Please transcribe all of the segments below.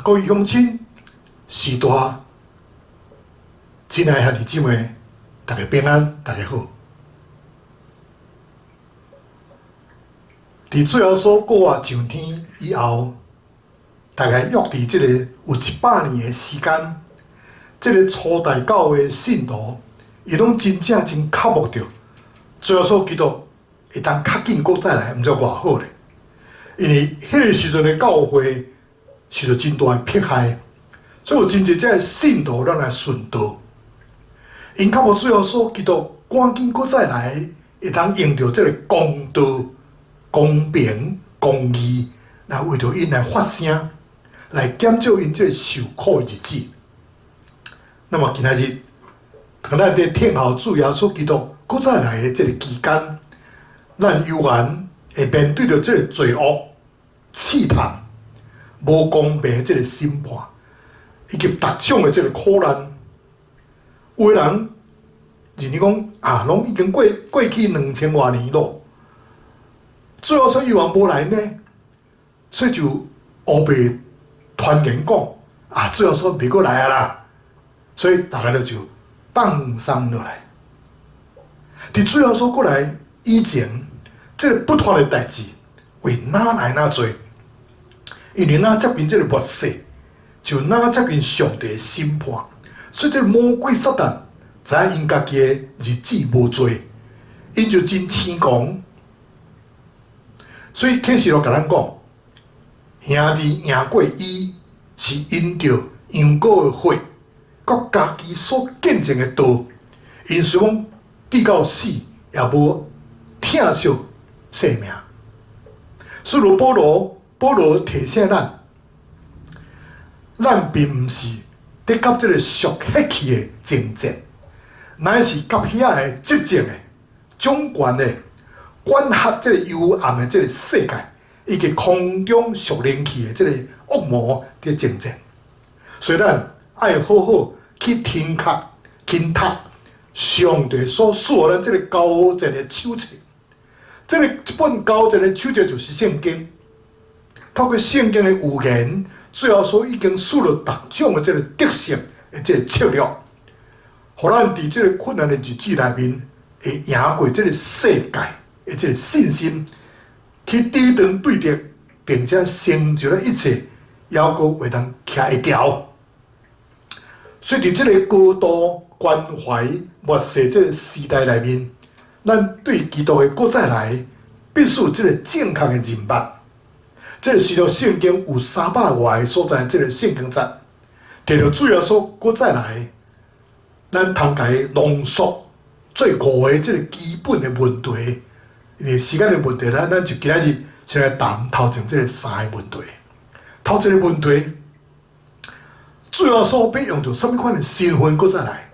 各位鄉親、序大、親愛兄弟姊妹，大家平安，大家好。佇主耶穌復活上天以後，大概約佇這個有100年的時間，這個初代教會信徒，伊攏真正真渴慕著主耶穌基督會當較緊閣再來，毋知偌好咧。因為彼個時陣的教會受著真大的迫害，所以有真濟這个信徒攏來殉道。𪜶渴慕主耶穌基督趕緊閣再來，會當用著這個公道、公平、公義來為著𪜶來發聲，來減少𪜶這个受苦的日子。那麼今仔日，當咱佇等候主耶穌基督閣再來的這个期間，咱猶原會面對著這个罪惡、試探、無公平的這个審判，以及逐種的這个苦難。有的人認為講啊，攏已經過去2000外年咯，主耶穌猶原無來呢，所以就烏白傳言講啊，主耶穌袂閣來啊啦，所以逐家就放鬆落來。佇主耶穌閣來以前，這个不法的代誌會愈來愈濟，因為愈接近這个末世，就愈接近上帝的審判，所以這个魔鬼撒旦知影𪜶家己的日子無濟，𪜶就真輕狂。所以啟示錄共咱講，兄弟贏過伊，是因著羊羔的血，佮家己所見證的道，𪜶雖講至到死，也無疼惜性命。使徒保羅，保羅提醒咱，咱並毋是佇佮這个屬血氣的爭戰，乃是佮遐个執政的、掌權的、管轄這个幽暗的這个世界，以及空中屬靈氣的這个惡魔佇爭戰。所以咱愛好好去聽確、聽讀上帝所賜予咱這个交戰的手冊。這本交戰的手冊就是聖經。透過聖經的預言，主耶穌已經賜了逐種的這个得勝的這个策略，予咱佇這个困難的日子內面，會贏過這个世界的這个信心，去抵擋對敵，並且成就了一切，猶閣會當徛會牢。所以佇這个高度關懷末世這个時代內面，咱對基督的閣再來，必須有這个正確的認捌。這个使徒聖經有300外个所在，這个聖經節，提著主耶穌閣再來，咱通共伊濃縮做五个這个基本的問題。因為時間的問題，咱就今仔日先來談頭前這个三个問題。頭一個問題，主耶穌欲用著啥物款的身份閣再來？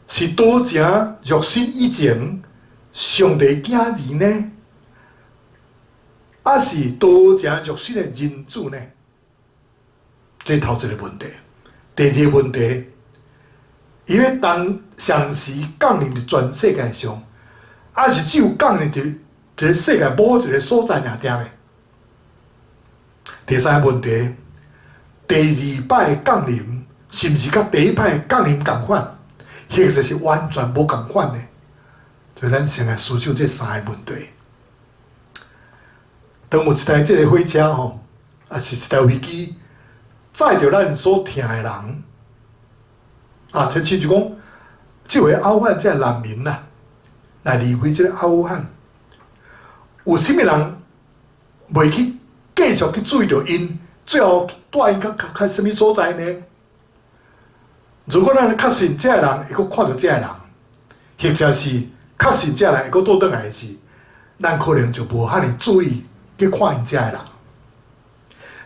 是道成肉身以前上帝囝兒呢？抑是道成肉身的人子呢？這是頭一个問題。第二个問題，伊欲當同時降臨佇全世界上，抑是只有降臨佇一个世界某一个所在爾爾呢？第三个問題，第二擺降臨是毋是佮第一擺降臨仝款，或者是完全無仝款呢？所以咱先來思想這三个問題。當有一台這个火車吼，抑是一台飛機，載著咱所疼的人，啊，就親像講，這回阿富汗這个難民啦，來離開這個阿富汗，有啥物人袂去繼續去注意著𪜶，最後帶𪜶較較啥物所在呢？如果咱確信這个人會閣看著這个人，或者是確信這個人會閣倒轉來時，咱可能就無遐爾注意去看𪜶這个人。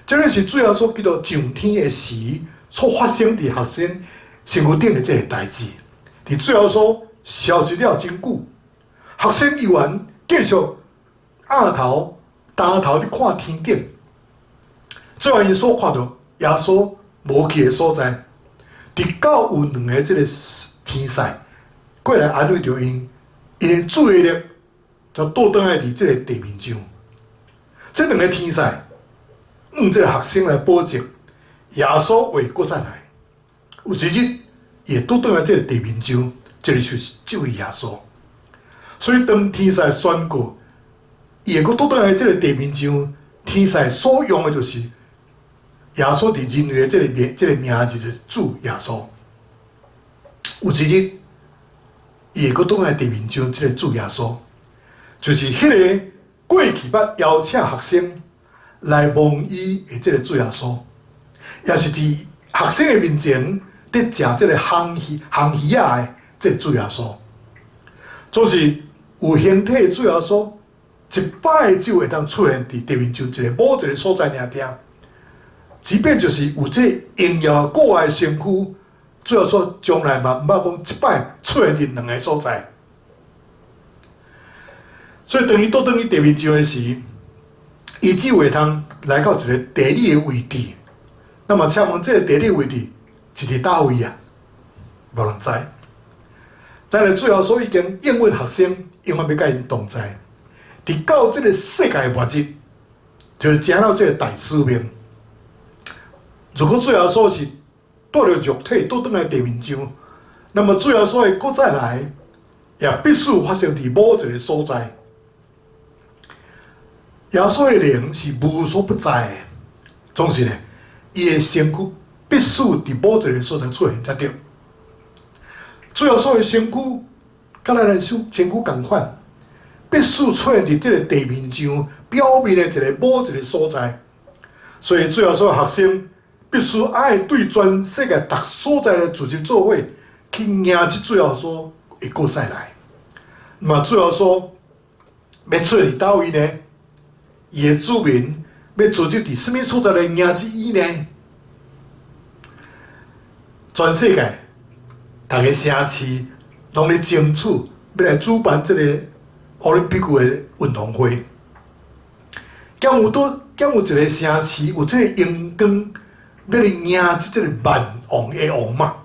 這个是主耶穌基督上天的時所發生佇學生身軀頂的這個代誌。佇主耶穌消失了真久，學生猶原繼續仰頭擔頭佇看天頂，最後𪜶所看著耶穌無去的所在，直到有兩个這个天使過來安慰著𪜶，𪜶的注意力就倒轉來佇這个地面上。這兩个天使向這个學生來保證，耶穌會閣再來。有一日，伊會倒轉來這个地面上，這个就是這位耶穌。所以當天使宣告伊會閣倒轉來這个地面上，天使所用的就是耶穌佇人類的這个名，這个名字就是主耶穌。有一日，伊會閣倒轉來地面上，這个主耶穌，就是彼个過去捌邀請學生來望伊的這个主耶穌，也是佇學生的面前佇食這个烘魚烘魚仔的這个主耶穌，總是有形體的主耶穌，一擺就會當出現佇地面上一个某一个所在爾爾。即便就是有這榮耀國外的身軀，主耶穌將來嘛毋捌講一擺出現佇兩个所在。所以當伊倒轉去地面上的時，伊只會通來到一个地理的位置。那麼請問這个地理位置是佇佗位啊？無人知。但是主耶穌已經應允學生，永遠欲佮𪜶同在，直到這个世界末日，就是成了這个大使命。如果主耶穌是帶著肉體倒轉來地面上，那麼主耶穌會閣再來，也必須發生佇某一个所在。耶穌的靈是無所不在的，總是呢，伊的身軀必須佇某一个所在出現才對。主耶穌的身軀，佮咱的身軀仝款，必須出現佇這个地面上表面的一个某一个所在。所以主耶穌的學生必須愛對全世界逐所在來組織做伙去迎接主耶穌會閣再來。那麼主耶穌欲出現佇佗位呢？伊的子民欲組織佇啥物所在來迎接伊呢？全世界逐个城市攏咧爭取欲來主辦這个奧林匹克的運動會。敢有佗敢有一个城市有這个榮光，欲來迎接這个萬王的王嗎？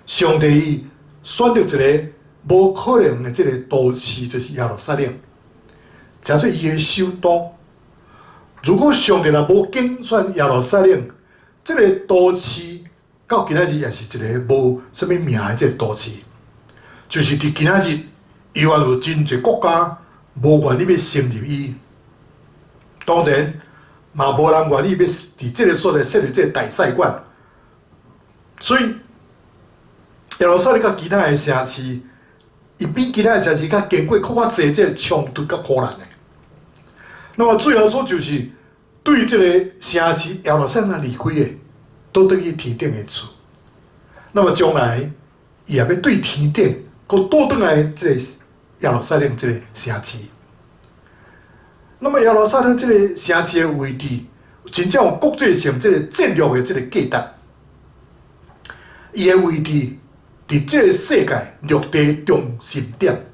上帝伊選擇一个無可能的這个都市，就是耶路撒冷，成做伊的首都。如果上帝若無揀選耶路撒冷，這个都市到今仔日也是一个無啥物名的這个都市，就是佇今仔日，猶原有真濟國家無願意欲承認伊。當然，嘛無人願意欲佇這个所在設立這个大使館。所以，耶路撒冷佮其他的城市，伊比其他的城市較經過閣較濟這个衝突佮苦難的。那麼主耶穌就是對這个城市耶路撒冷離開的，倒轉去天頂的厝。那麼將來，伊也欲對天頂，閣倒轉來這个耶路撒冷這个城市。那麼耶路撒冷這个城市的位置，真正有國際性這个戰略的這个價值。伊的位置佇這个世界陸地中心點，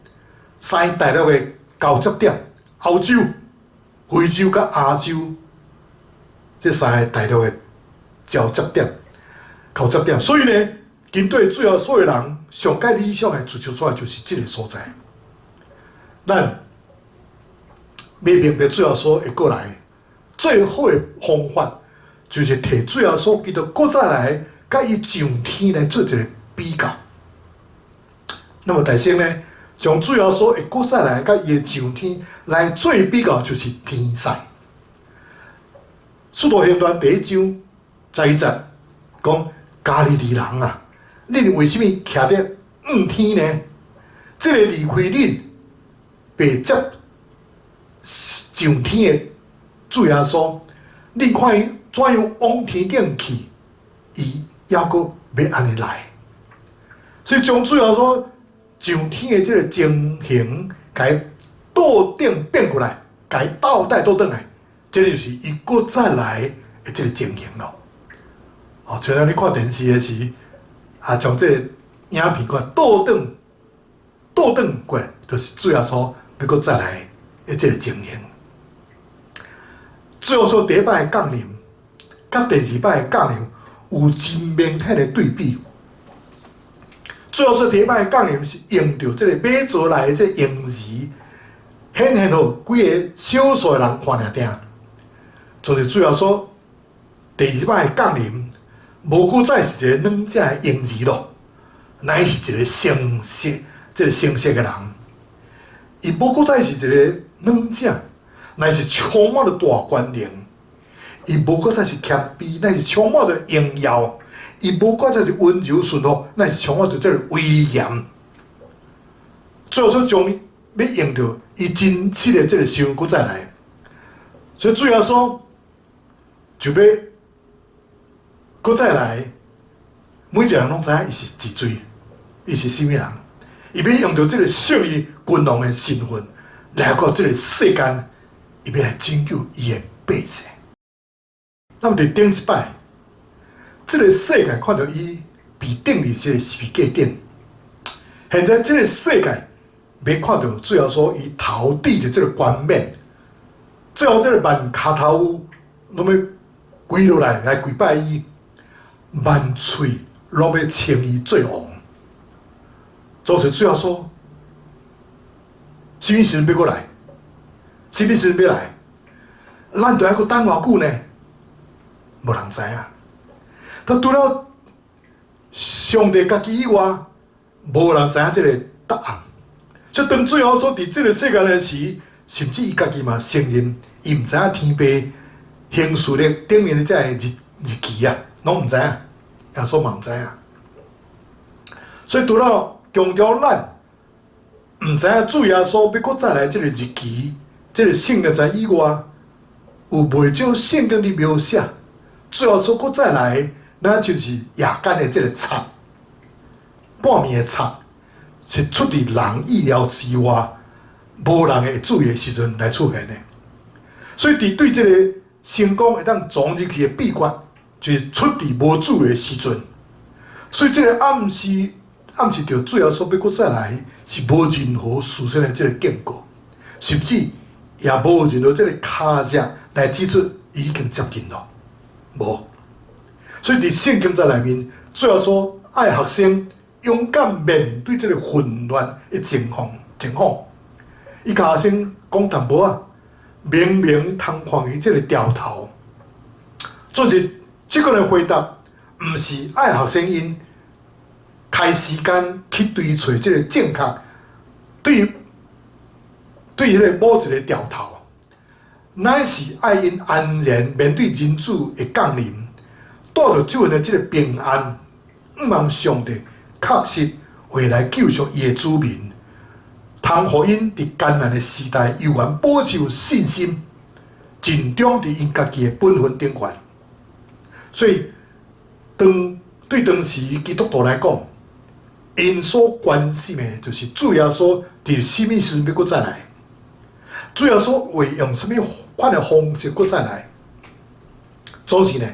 三大陸的交接點，歐洲、非洲佮亞洲這三个大陸的交接點、交接點。所以呢，針對主耶穌的人上蓋理想的追求出來就是這个所在。咱欲明白主耶穌會過來，最好的方法就是提主耶穌基督閣再來，佮伊上天來做一个比較。那麼大先呢，將主耶穌會閣再來，佮伊的上天來做比較，就是天使。使徒行傳第一章十一節講：加利利人啊，恁為啥物徛佇望天呢？這個離開恁被接上天的主耶穌，恁看伊怎樣往天頂去，伊猶閣欲按呢來。所以將主耶穌上天的這個情形，共伊倒轉變過來，共伊倒帶倒轉來，這個就是伊閣再來的這個情形囉。哦，像你看電視的時，啊，將這個影片看倒轉倒轉過來，就是主耶穌欲閣再來的這個情形。主耶穌第一擺的降臨，佮第二擺的降臨有真明顯的對比。主耶穌第一擺的降臨是用著這個馬槽內的這個嬰兒，顯現予幾个少數的人看爾定。就是主耶穌第二擺的降臨，無閣再是一个軟食的嬰兒囉，乃是一个成熟、這个成熟的人。伊無閣再是一个軟食，乃是充滿著大權能。伊無閣再是謙卑，乃是充滿著榮耀。伊無閣再是溫柔順服，乃是充滿著這个威嚴。主耶穌將欲用著伊真實的這个身份閣再來，所以主耶穌就欲閣再來，每一个人攏知影伊是一誰，伊是啥物人。伊欲用著這个勝利君王的身份來到這个世間，伊欲來拯救伊的百姓。那麼佇頂一擺，這个世界看著伊被釘佇這个十字架頂，現在這个世界欲看著主耶穌伊頭戴著這个冠冕，最後這个萬跤頭攏欲跪落來來跪拜伊，萬喙攏欲稱伊做王。總是主耶穌，啥物時陣欲閣來？啥物時陣欲來？咱著愛閣等偌久呢？無人知影。但除了上帝家己以外，無人知影這个答案。所以當主耶穌佇這个世間的時，甚至伊家己嘛承認，伊毋知影天父行事曆頂面的這个日期啊，攏毋知影，耶穌嘛毋知影。所以除了強調咱毋知影主耶穌欲閣再來這个日期，這个聖經在以外，有袂少聖經佇描寫，主耶穌閣再來，那就是夜間的這个賊，半暝的賊，是出佇人意料之外，無人會注意的時陣來出現的。所以佇對這个成功會當藏入去的秘訣，就是出佇無注意的時陣。所以這个暗示暗示著主耶穌欲閣再來，是無任何事先的這个警告，甚至也無任何這个跤跡來指出伊已經接近囉，無。所以佇聖經在內面，主耶穌愛學生勇敢面對這个混亂的情況。伊共學生講淡薄仔，明明通看伊這个牢頭。總之，這個的回答，毋是愛學生𪜶開時間去追揣這个正確，對彼个某一个牢頭，乃是愛𪜶安然面對人子的降臨，帶著這份的這个平安，向望上帝確實會來救贖伊的子民，通予𪜶佇艱難的時代猶原保持有信心，盡忠佇𪜶家己的本分頂懸。所以，當對當時基督徒來講，𪜶所關心的，就是主耶穌佇啥物時陣欲閣再來？主耶穌會用啥物款的方式閣再來？總是呢，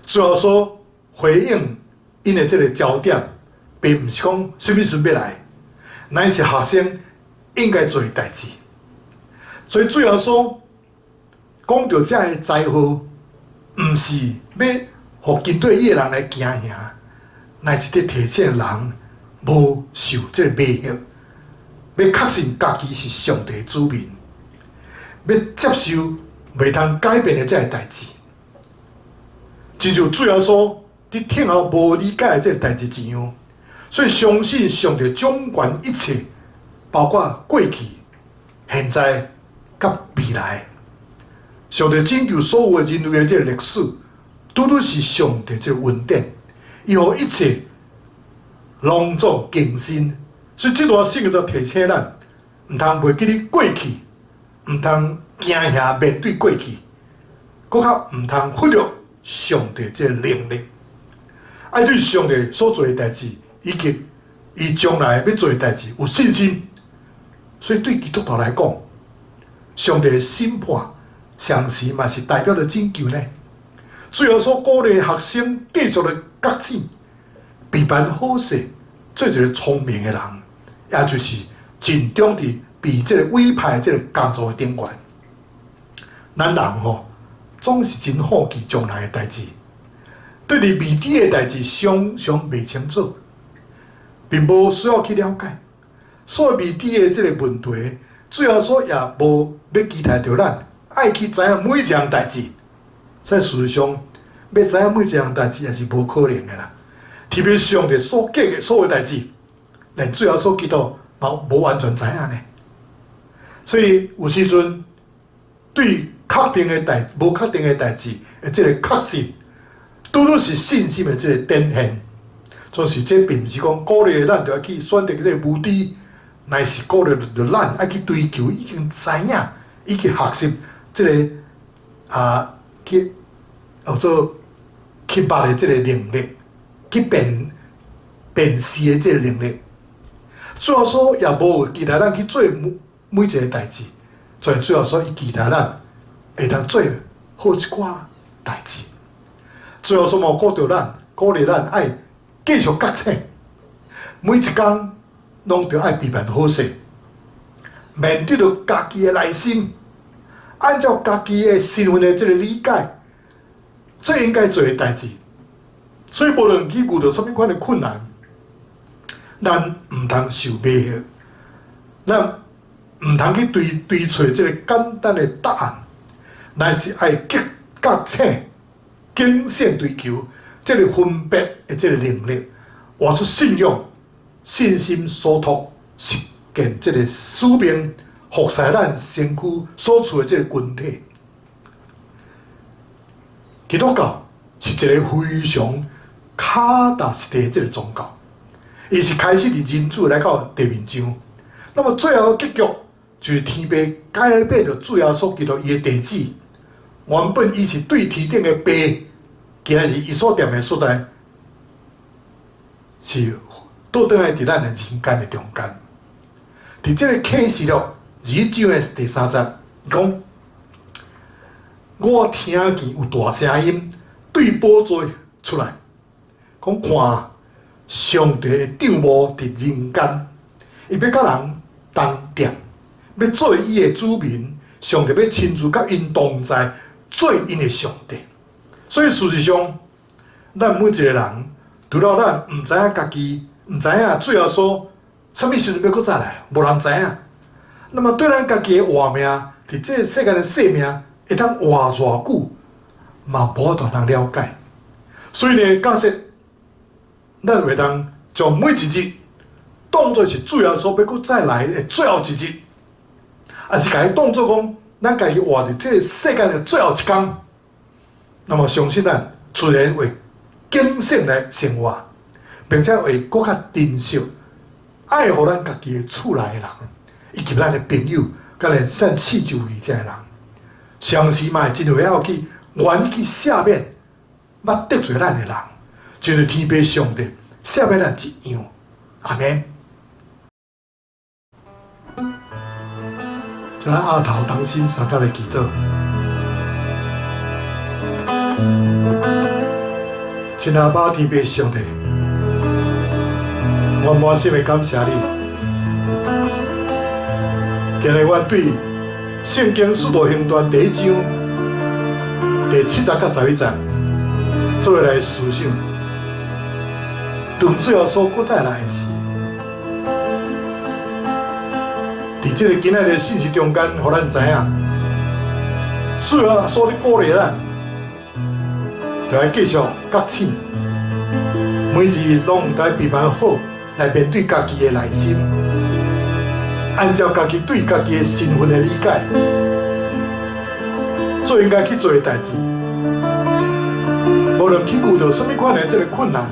主耶穌回應𪜶的這个焦點，並毋是講啥物時陣欲來，乃是學生應該做的代誌。所以主耶穌講著這个災禍，毋是欲予跟綴伊的人來驚嚇，乃是佇提醒人無受這个迷惑，欲確信家己是上帝的子民，欲接受袂通改變的這个代誌。親像主耶穌佇聽候無理解的這个代誌一樣，所以相信上帝掌管一切，包括過去、現在、佮未來。上帝拯救所有的人類的這个歷史，拄拄是上帝這个恩典，伊予一切攏總更新，所以這段聖經就提醒咱，毋通袂記得過去，毋通驚嚇面對過去，閣較毋通忽略上帝這個能力。愛對上帝所做的代誌，以及伊將來欲做的代誌有信心。所以對基督徒來講，上帝的審判，同時嘛是代表著拯救呢。主耶穌鼓勵學生繼續來覺醒，備辦好勢，做一個聰明的人，也就是盡忠佇被這個委派這個工作的頂懸。咱人吼，總是真好奇將來的代誌，對佇未知的代誌常常袂清楚，並無需要去了解。所以未知的這個問題，主耶穌也無欲期待著咱愛去知影每一項代誌。所以事實上，欲知影每一項代誌也是無可能的啦。特別上帝所計的所有代誌，連主耶穌基督嘛無完全知影呢。所以有時陣對確定的代無確定的代誌的這個確信，拄拄是信心的這個展現。總是這並毋是講鼓勵咱著愛去選擇這個無知，乃是鼓勵著咱愛去追求已經知影，以及學習這個啊去叫做去捌的這個能力，去辨辨識的這個能力。主耶穌也無期待咱去做每每一個代誌，所以主耶穌伊期待咱會當做好一寡代誌。主耶穌嘛鼓勵咱，鼓勵咱愛繼續覺醒，每一工攏著愛備辦好勢，面對著家己的內心，按照家己的身份的這個理解，最應該做的代誌。所以無論去遇著啥物款的困難，咱毋通受迷惑，咱毋通去追追揣這個簡單的答案，乃是愛覺醒、謹慎追求這個分別的這個能力，活出信仰、信心所託實踐這個使命，服侍咱身軀所處的這個群體。基督教是一個非常腳踏實地的這個宗教，伊是開始佇人子來到地面上，那麼最後結局就是天父改變著主耶穌基督伊的地址。原本伊是對天頂的父，今仔日伊所踮的所在是倒轉來佇咱的人間的中間。佇這個啟示錄21章的第三節，講我聽見有大聲音對寶座出來，講看上帝的帳幕佇人間，伊欲佮人同踮，欲做伊的子民，上帝欲親自佮𪜶同在，做𪜶的上帝。所以事實上，咱每一個人，除了咱毋知影家己，毋知影主耶穌啥物時陣欲閣再來，無人知影。那麼對咱家己的活命，佇這個世間的生命會當活偌久，嘛無法度通了解。所以呢，假設咱會當將每一日當做是主耶穌欲閣再來的最後一日，抑是共伊當做講咱家己活佇這個世間的最後一工，那麼相信咱自然會謹慎來生活，並且會閣較珍惜愛護咱家己的厝內的人，以及咱的朋友，佮咱咱四周圍這的人，同時嘛會真會曉去願意去赦免捌得罪咱的人，就像天父上帝赦免咱一樣。阿們。將咱額頭同心相佮來祈禱。親愛的阿爸天父上帝，我滿心的感謝你。今日我對聖經使徒行傳第一章第七節到11節做伙來思想，當主耶穌閣再來時，佇這個今仔日的信息中間，予咱知影，主耶穌咧鼓勵咱，著愛繼續覺醒，每一日攏毋該備辦好來面對家己的內心，按照家己對家己的身份的理解，做應該去做的代誌。無論去遇著啥物款的這個困難，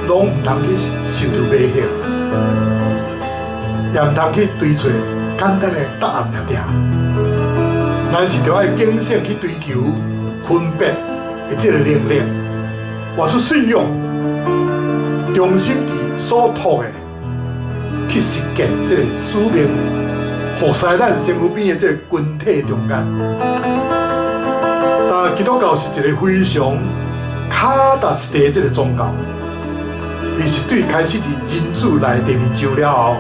攏毋通去受著迷惑。也毋通去追揣簡單的答案爾爾。咱是著愛警醒去追求分別的這个能力，活出信仰，忠心佇所託的去實踐這个使命，服侍咱身軀邊的這个群體中間。但基督教是一个非常跤踏實地的這个宗教，伊是對開始佇人子來地面上了後，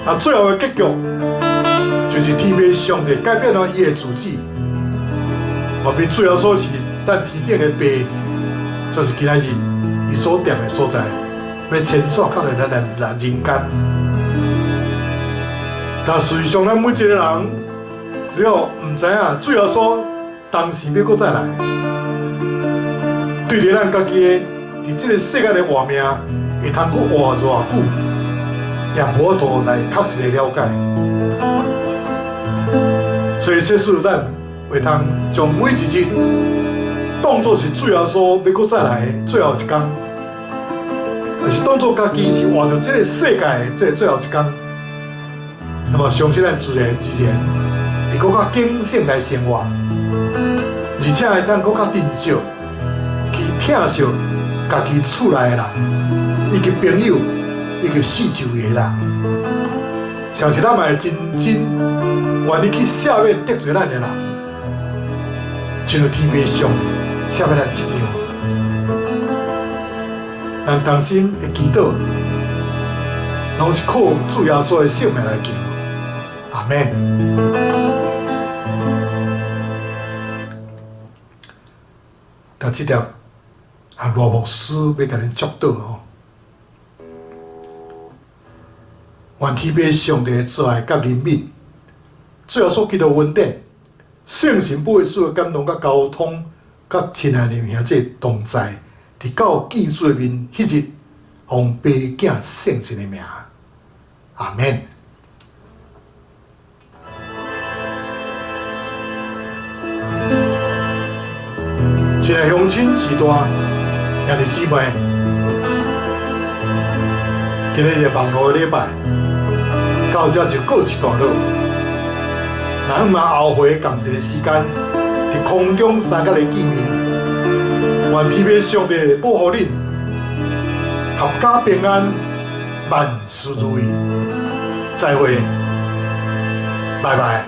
那最後的結局就是天父上帝改變了伊的主旨，嘛比主耶穌是咱天頂的爸，就是今仔日伊所踮的所在，欲遷徙到來咱來人間。但事實上，咱每一個人，了毋知影主耶穌當時欲閣再來，對著咱家己的佇這个世間的活命，會通閣活偌久，也無法度來確實的了解。所以，這使咱會通將每一日當作是主耶穌欲閣再來最後一工，抑是當作家己是活佇這个世界的這个最後一工。那麼，相信咱自然自然會閣較警醒來生活，而且會當閣較珍惜去疼惜家己厝內的人，以及朋友，以及四周圍的人。相信咱嘛會真真願意去赦免得罪咱的人，親像天父上帝赦免咱一樣。咱同心的祈禱，攏是靠主耶穌的聖名來求。阿門。但這條啊，羅牧師欲共恁祝禱吼，願天父上帝慈愛佮憐憫，主耶穌基督恩典，聖神保惠師的感動佮交通，佮親愛的兄弟同在，直到見主的面彼日，奉爸囝聖神的名，阿門。親愛鄉親序大，兄弟姊妹，今日是網路的禮拜，到這就告一段落。咱嘛後回仝一个時間，佇空中三角來見面。願天父上帝保護恁，闔家平安，萬事如意。再會，拜拜。